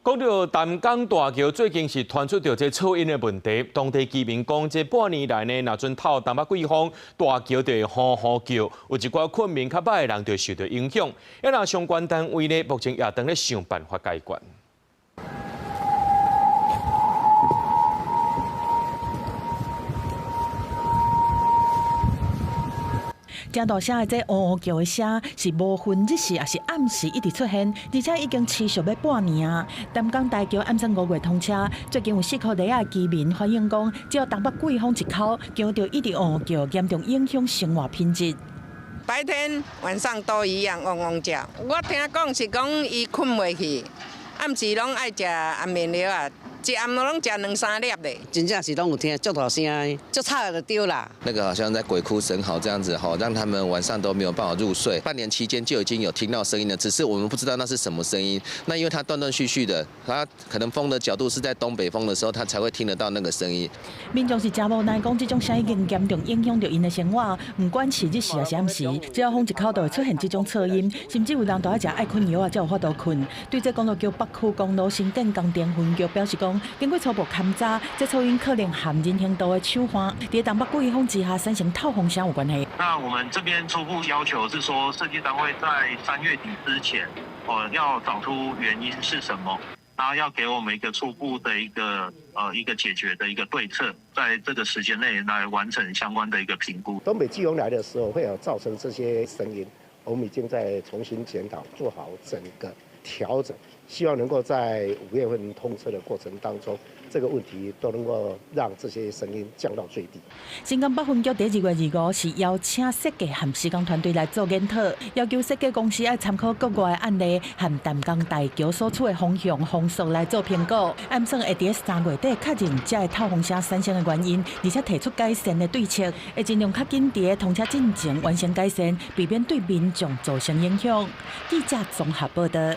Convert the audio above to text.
講到淡江大橋最近是傳出著這噪音的問題，當地居民講，這半年來呢，若陣透東北季風，大橋就會呼呼叫，有一寡睏眠較歹的人就受著影響。啊，若相關單位呢，目前也當咧想辦法解決。誠大聲的這嗚嗚叫的聲，是無分日時抑是暗時一直出現，而且已經持續欲半年啊。淡江大橋按算5月通車，最近有四箍犁仔的居民反映講，只要東北季風一吹，橋就一直嗚嗚叫，嚴重影響生活品質。白天晚上都一樣嗡嗡叫。我聽講是講伊睏袂去，暗時攏愛食安眠藥啊。一暗攏食兩三粒咧。真正是攏有聽足大聲的，足吵就對啦。那個好像在鬼哭神嚎這樣子吼，讓他們晚上都沒有辦法入睡。半年期間就已經有聽到聲音了，只是我們不知道那是什麼聲音。那因為它斷斷續續的，它可能風的角度是在東北風的時候，它才會聽得到那個聲音。民眾是誠無奈，講這種聲音已經嚴重影響著𪜶的生活，毋管是日時抑是暗時，只要風一口就會出現這種噪音，甚至有人都愛食愛睏藥啊，才有法度睏。對這公路局北區公路新建工程分局表示講，經過初步勘查，這噪音可能和人行道的手環佇東北季風之下產生透風聲有關係。那我們這邊初步要求是說，設計單位在3月底之前，哦，要找出原因是什麼，然後要給我們一個初步的一個解決的一個對策，在這個時間內來完成相關的一個評估。東北季風來的時候，會有造成這些聲音，我們已經在重新檢討，做好整個調整，希望能夠在5月份通車的過程當中，這個問題都能夠讓這些聲音降到最低。新港北分局佇2月25是邀請設計和施工團隊來做研討，要求設計公司愛參考國外的案例和淡江大橋所處的風向風速來做評估，按算會佇3月底確認這个透風聲產生的原因，而且提出改善的對策，會盡量較緊佇通車進前完成改善，避免對民眾造成影響。記者綜合報導。